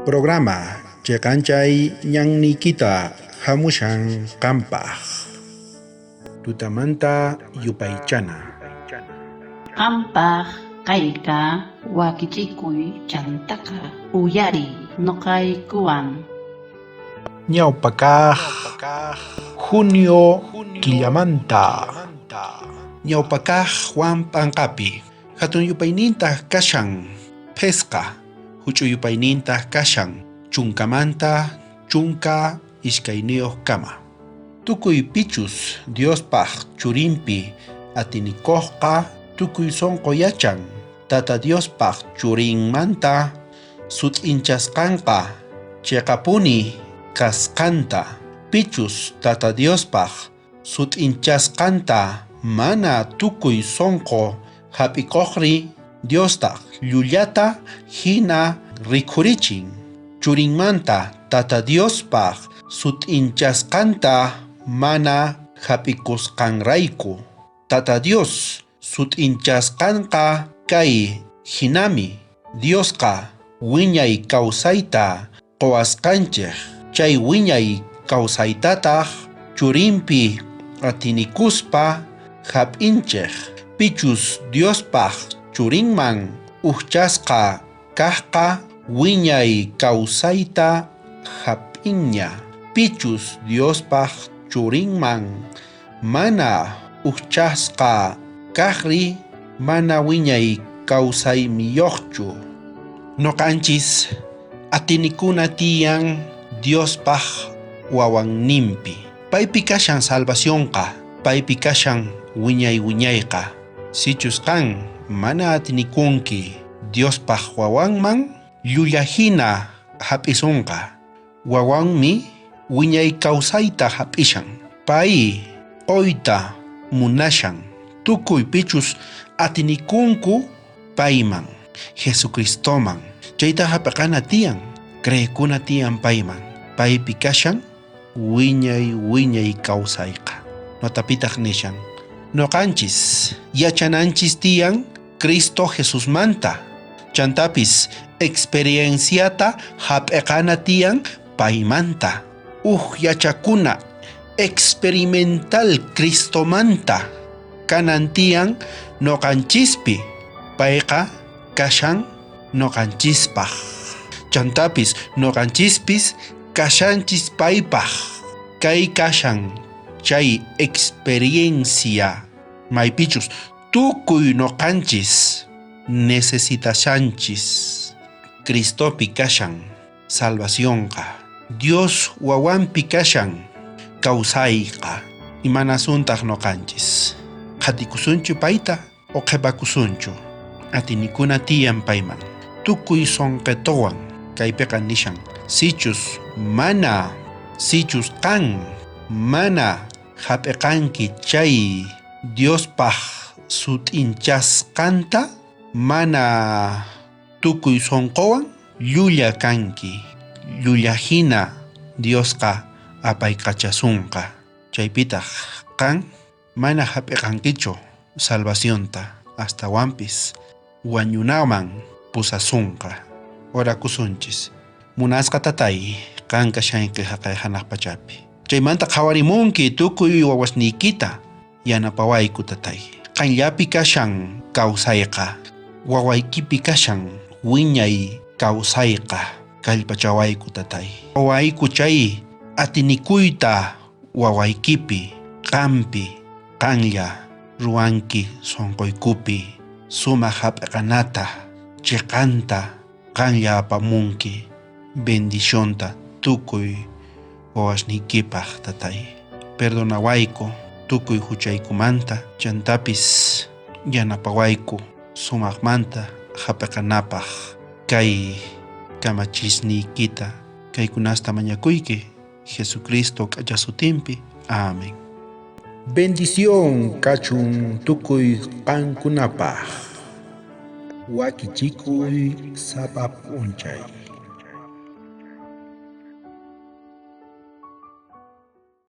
Programa cheqanchay ñanniykita hamushan qampaj. Tutamanta yupaychana. Qampaj kayka wakichikuy chantaqa uyariy noqaykuwan. Ñawpa kaj junio killamanta. Ñawpa kaj Juan p'anqapi hatun yupaynintaj kashan phisqa, huch'uy yupaynintaj kashan chunkamanta 12 kama. Tukuy pichus Diospaj churinpi atinikojqa tukuy sonqo yachan Tata Diospaj churinmanta sut'inchasqanqa cheqapuni kasqanta. Pichus Tata Diospaj sut'inchasqanta mana tukuy sonqo jap'ikojri Diostaj llullata jina rikhurichin. Churinmanta Tata Diospaj sut'inchasqanta mana jap'ikusqanrayku. Tata Dios sut'inchasqanqa kay jinami: Diosqa wiñay kawsayta qowasqanchej, chay wiñay kawsaytataj churinpi atinikuspa jap'inchej. Pichus Diospaj churinman ujchasqa kajqa wiñay kawsayta jap'inña. Pichus Diospaj churinman mana ujchasqa kajri mana wiñay kawsayniyojchu. Noqanchis atinikuna tiyan Diospaj wawanninpi. Paypi kashan salvacionqa, paypi kashan wiñay wiñayqa. Sichus qan mana atinikunki Diospaj wawanman, llulla jina jap'isonqa. Wawanmi wiñay kawsayta jap'ishan. Pay qoyta munashan tukuy pichus atinikunku payman, Jesucristoman. Chayta jap'iqana tiyan, creekuna tiyan payman. Paypi kashan wiñay wiñay kawsayqa. Notapitaj nishan. Noqanchis yachananchis tiyan Cristo Jesusmanta. Chantapis experienciata jap'iqana tiyan paymanta. Uj yachakuna experimental Cristomanta kanan tiyan noqanchispi. Payqa kashan noqanchispaj. Chantapis noqanchispis kashanchis paypaj. Kay kashan chay experiencia maypichus tukuy noqanchis necesitashanchis. Cristopi kashan salvacionqa. Dios wawanpi kashan kawsayqa. Imanasuntaq noqanchis. Qhatikusunchu payta o qhipakusunchu. Atinikuna tiyan payman. Tukuy sonqetowan kaypiqa nishan. Sichus mana, sichus qan mana jap'iqanki chay Diospaj sut'inchasqanta mana tukuy sonqowan llulla kanki. Llulla hina Diosqa apaykachasunqa. Chaypitaq qan mana jap'iqankichu salvacionta astawanpis wañunaman pusasunqa. Orakusunchis. Munasqa tatay, qan kashanki jaqay hanaq pachapi. Chaymanta qhawarimunki tukuy wawasniykita yanapawayku tatay. Qanllapi kashan kawsayqa, wawaykipi kashan wiñay kawsayqa kallpachawayku tatay. Wawayku chay atinikuyta wawaykipi, qanpi, qanlla ruwanki sonqoykupi sumaq jap'iqanata, chiqanta qanlla apamunki bendicionta tukuy wawasniykipaj tatay. Perdonawayku tukuy huchaykumanta, chantapis yanapawayku sumaqmanta jap'iqanapaj kay kamachisniykita kaykunasta mañakuyki Jesucristo k'acha sutinpi. Amén. Bendición kachun tukuy qankunapaj. Wakichikuy sapa p'unchay.